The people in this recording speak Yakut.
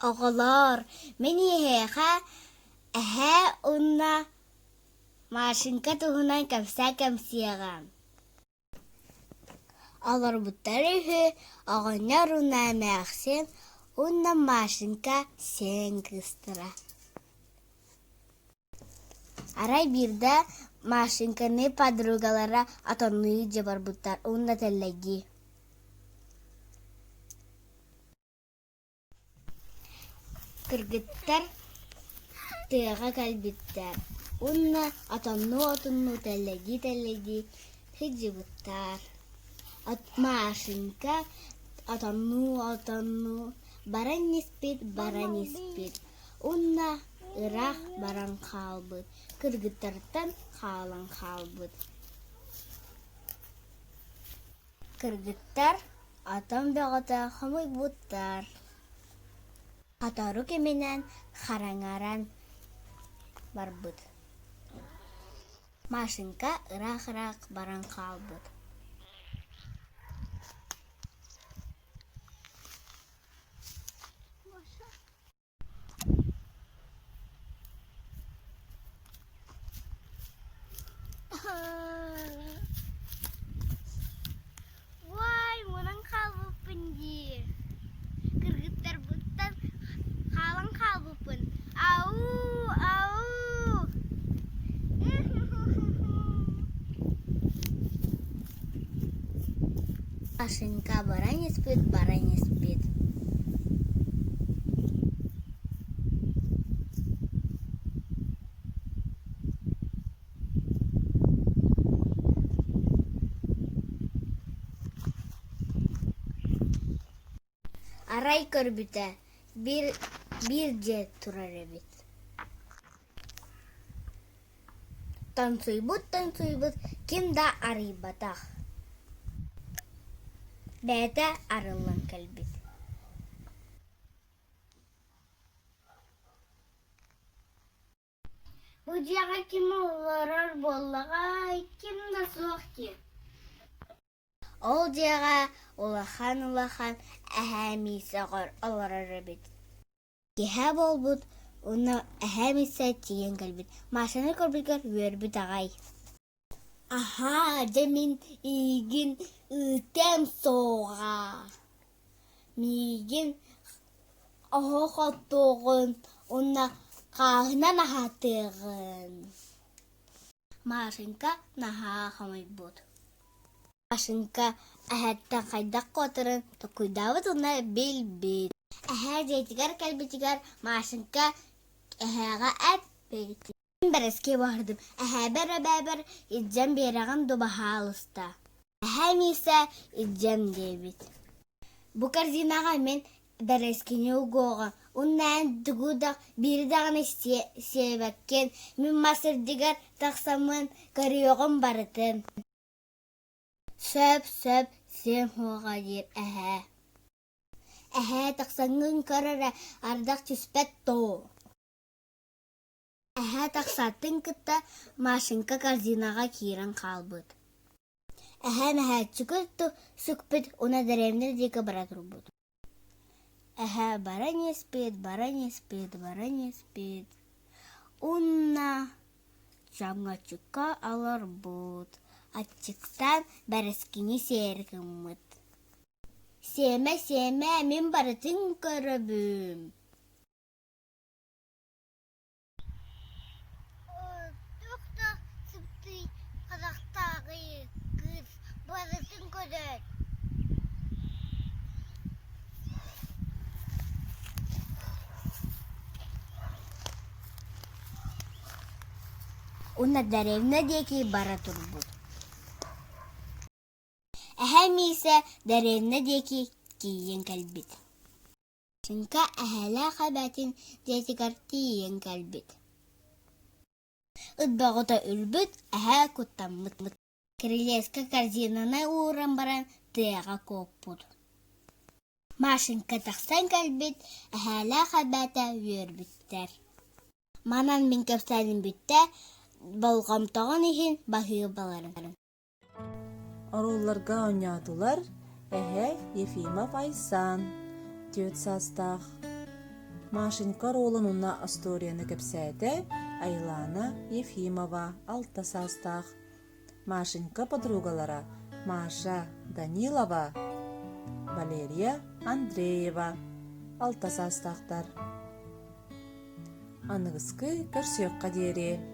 Оҕолоор, мин эһиэхэ эһээ уонна Машенька туһунан кэпсээ кэпсиэҕим. Олорбуттар үһү оҕонньор уонна эмээхсин уонна Машенька сиэн кыыстара. Арай биирдэ Машеньканы подругалара отоннуу илдьэ барбыттар уонна тэллэйдии Кыргыттар тыаҕа кэлбиттэр уонна отоннуу-отоннуу тэллэйдии-тэллэйдии сылдьыбыттар. Машенька отоннуу-отоннуу баран испит, баран испит уонна ыраах баран хаалбыт, кыргыттартан хаалан хаалбыт. Кыргыттар отон бөҕөтө хомуйбуттар. Сотору кэминэн хараҥаран барбыт. Машенька ыраах-ыраах баран хаалбыт. Уай, мунан хаалбыппын дии. Кыргыттарбыттан хаалан хаалбыппын. Ау, ау! Машенька баран испит, баран испит. Арай көрбүтэ, биир, биир дьиэ турар эбит. Тоҥсуйбут-тоҥсуйбут ким да арыйбатах, бэйэтэ арыллан кэлбит. Бу дьиэҕэ ким олорор буоллаҕай, ким да суох дии. Ол дьиэҕэ улахан-улахан эһээ Миисэ олорор эбит. Киэһэ буолбут уонна эһээ Миисэ тиийэн кэлбит. Машаны көрбүтүгэр үөрбүт аҕай. Аһаа, дьэ мин эйигин ыытыам суоҕа. Миигин оһох оттуоҕун уонна хааһынан аһатыаҕын. Машенька наһаа хомойбут. Машенька эһэттэн хайдах куотарын толкуйдаабыт уонна билбит. Эһээ дьиэтигэр кэлбитигэр Машенька эһээҕэ эппит: «Мин бэрэски баһырдым, эһээбэр эбээбэр илдьэн биэрэҕин дуо баһаалыста?» Эһээ Миисэ илдьэн диэбит. Бу корзинаҕа мин бэрэскини угуоҕа, уонна эн тугу да биири даҕаны сиэбэккин, мин мас үрдүгэр тахсаммын көрүөҕүм барытын. Сөп, сөп, сиэм суоҕа диир эһээ. Эһээ тахсаҥҥын көр эрэ, ардах түспэт доо. Эһээ тахсаатын кытта Машенька корзинаҕа киирэн хаалбыт. Эһээ мөһөөччүгү сүкпүт уонна дэриэбинэ диэки бара турбут. Эһээ баран испит, баран испит, баран испит уонна чаҥачыкка олорбут, аччыктаан бэрэскини сиэри гыммыт. Сиэмэ, сиэмэ, мин барытын көрөбүн Туох да сыптый харахтааҕый кыыс барытын көрөр Уонна дэриэбинэ диэки бара турбут. Эһээ Миисэ дэриэбинэ диэки тиийэн кэлбит. Чыҥка эһээлээх эбээтин дьиэтигэр тиийэн кэлбит. Ыт бөҕөтө үрбүт, эһээ куттаммыт. Кирилиэскэ корзинаны ууран баран тыаҕа куоппут. Машенька тахсан кэлбит, эһээлээх эбээтэ үөрбүттэр. Манан мин кэпсээним бүттэ, болҕомтоҕун иһин баһыыбаларын. Оруолларга оонньоотулар эһэ Ефимов Айсан, түөрт саастаах. Машенька оруолун уонна остуоруйаны кэпсээтэ Айлана Ефимова, алта саастаах. Машенька подругалара Маша Данилова, Валерия Андреева, алта саастаахтар. Аныгыскы көрсүөххэ диэри.